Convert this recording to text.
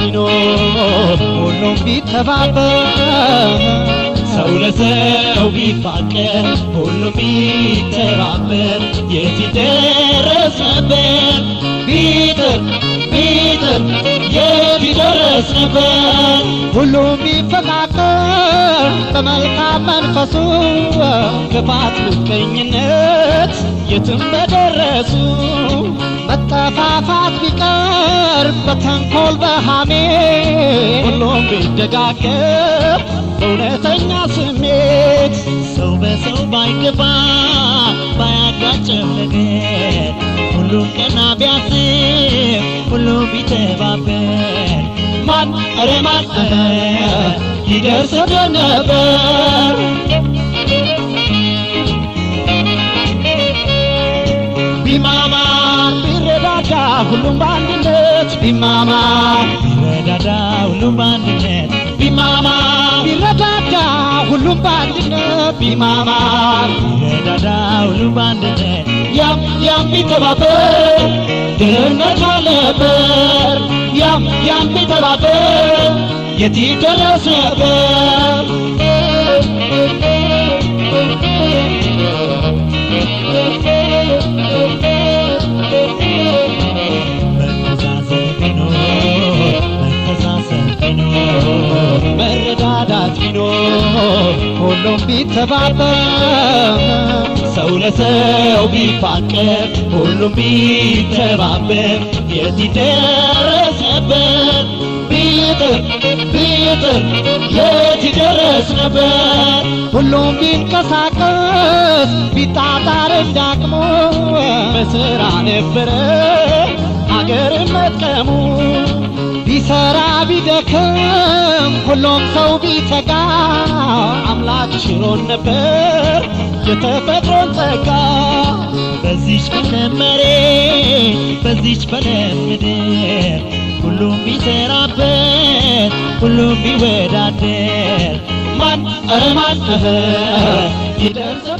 ቢኖር ሁሉም ቢተባበር ሰው ለሰው ቢፋቀር ሁሉም ቢተባበር የት ይደረስ ነበር? ቢጥር ቢጥር የት ይደረስ ነበር? ሁሉም ቢፈቃቀር በመልካም መንፈሱ ክፋት ምቀኝነት የትም በደረሱ መጠፋፋት ቢቀር በተንኮል በሐሜት ሁሉም ቢደጋገፍ በእውነተኛ ስሜት ሰው በሰው ባይገባ ባያጋጭም ነገር ሁሉም ቀና ቢያስብ ሁሉም ቢተባበር ማን ኧረ ማን ይደርስብን ነበር? ቢማማ ቢረዳዳ ሁሉም በአንድነት ቢማማ ቢረዳዳ ሁሉም በአንድነት ቢማማ ቢረዳዳ ሁሉም በአንድነት ቢማማ ቢረዳዳ ሁሉም በአንድነት ያም ያም ቢተባበር ድህነት አልነበር። ያም ያም ቢተባበር የት ይደረስ ነበር? መተዛዘን ቢኖር መተሳሰብ ቢኖር መረዳዳት ቢኖር ሁሉም ቢተባበር ሰው ለሰው ቢፋቀር ሁሉም ቢተባበር የት ይደረስ ነበር? ቢጥር ቢጥር የት ይደረስ ነበር? ሁሉም ቢንቀሳቀስ ቢጣጣር እንዳቅሙ በስራ ነበረ ሀገርን መጥቀሙ ቢሰራ ቢደክም ሁሉም ሰው ቢተጋ አምላክ ችሮን ነበር የተፈጥሮን ጸጋ። በዚች በለም መሬት በዚች በለም ምድር ሁሉም ቢሰራበት ሁሉም ቢወዳደር ማን ኧረ ማን ይደርስ